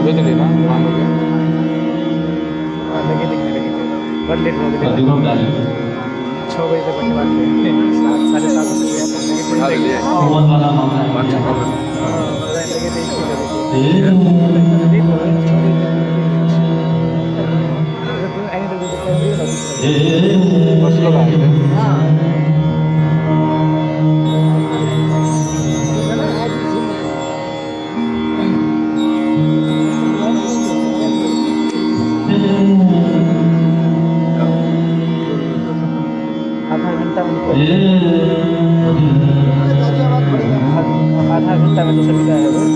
सुबह चलिए ना, जवान हो गया। लगे लिखने लगे थे, बड़ लेट हो गए। दुगम डाली। 6 बजे तक बैठे बात थे, 7 साढ़े 7 बजे बढ़ा दिए। बहुत वाला मामला है। पाँच छः लगे थे, लेट हो गए, 6 बजे तक। बस लोग आए थे। आधा घंटा में आधा घंटा में तो सब विदा हो गए।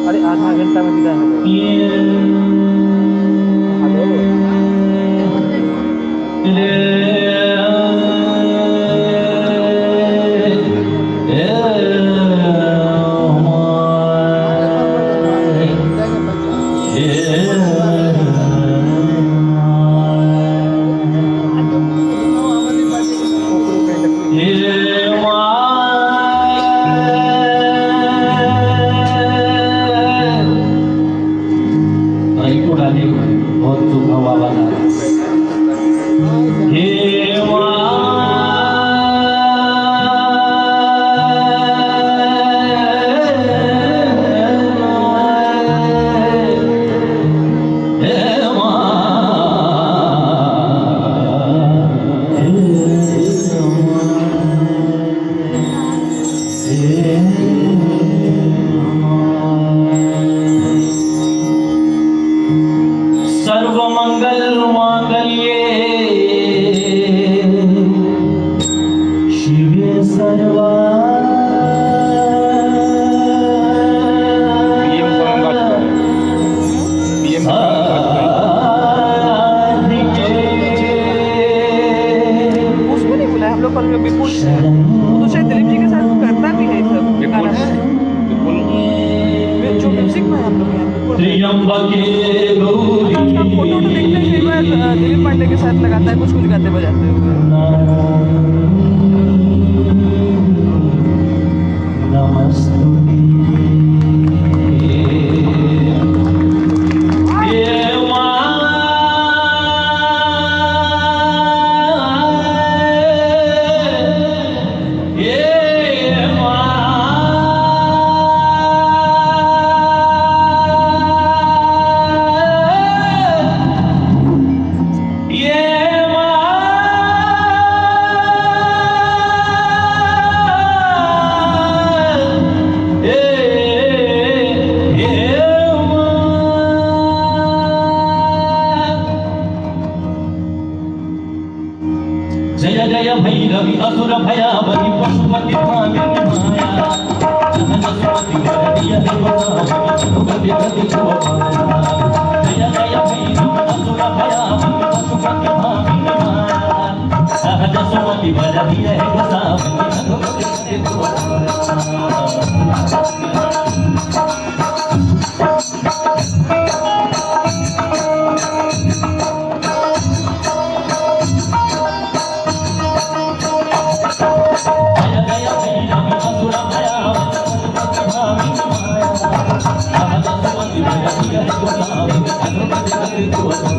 अरे आधा घंटा में विदा हो गए। हेलो। बहुत सूखा हुआ आवाज आ रहा है। हे सर्व मंगल मांगल्ये शिवे सर्वा पीएम सॉन्ग गा चुका है, पीएम सॉन्ग गा चुका है। उसको नहीं बुलाया हम लोग कल में, विपुल। वो तो शायद दिलीप जी के साथ करता भी है सब विपुल। गाना। विपुल। जो म्यूजिक में हम लोग यहाँ विपुल। त्र्यंबके गौरी। उसका फोटो तो देखते हैं कई बार, दिलीप पांडे के साथ लगाता है कुछ कुछ गाते बजाते हुए। नमस्तुते। हे माँ, हे माँ, ये माँ, ए हे माँ। जय जय भैरवी असुर भयावनि पशुपति भामिनी माया सहज सुमति वर दिय रघुपति गति पाया। जय जय भैरवी असुर भयावनि पशुपति भामिनी माया सहज सुमति वर दिय रघुपति गति पाया। जय जय भैरवी असुर भयावनि पशुपति भामिनी माया सहज सुमति वर दिय रघुपति गति पाया।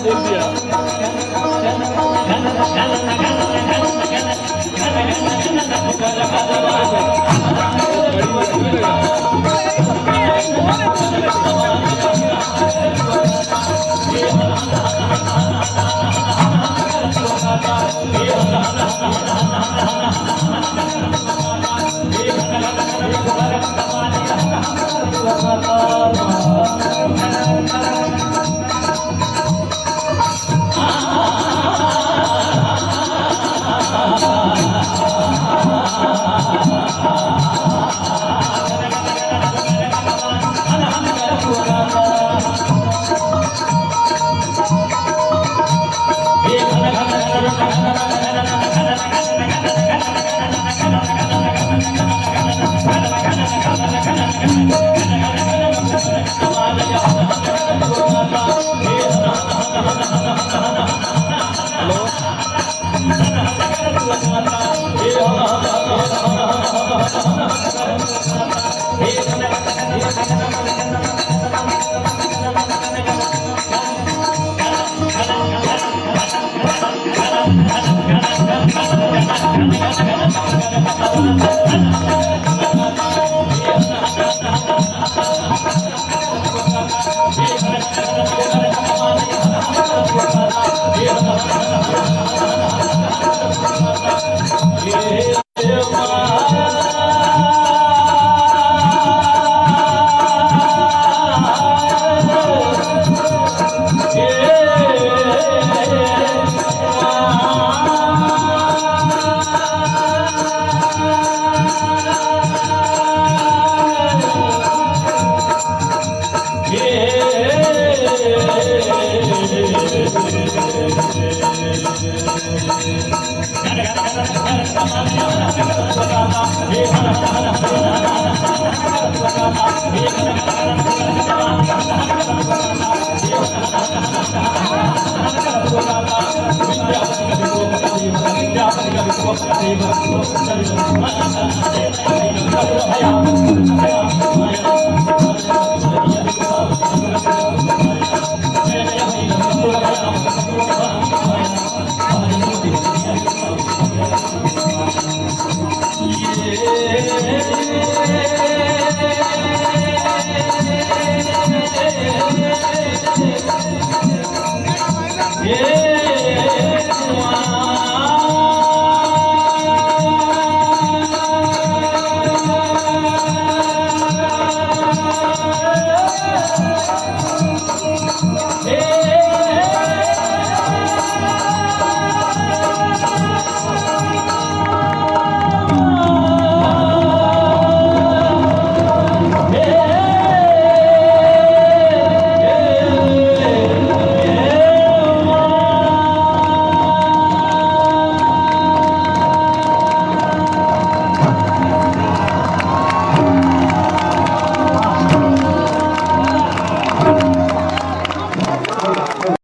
बोल दिया। ये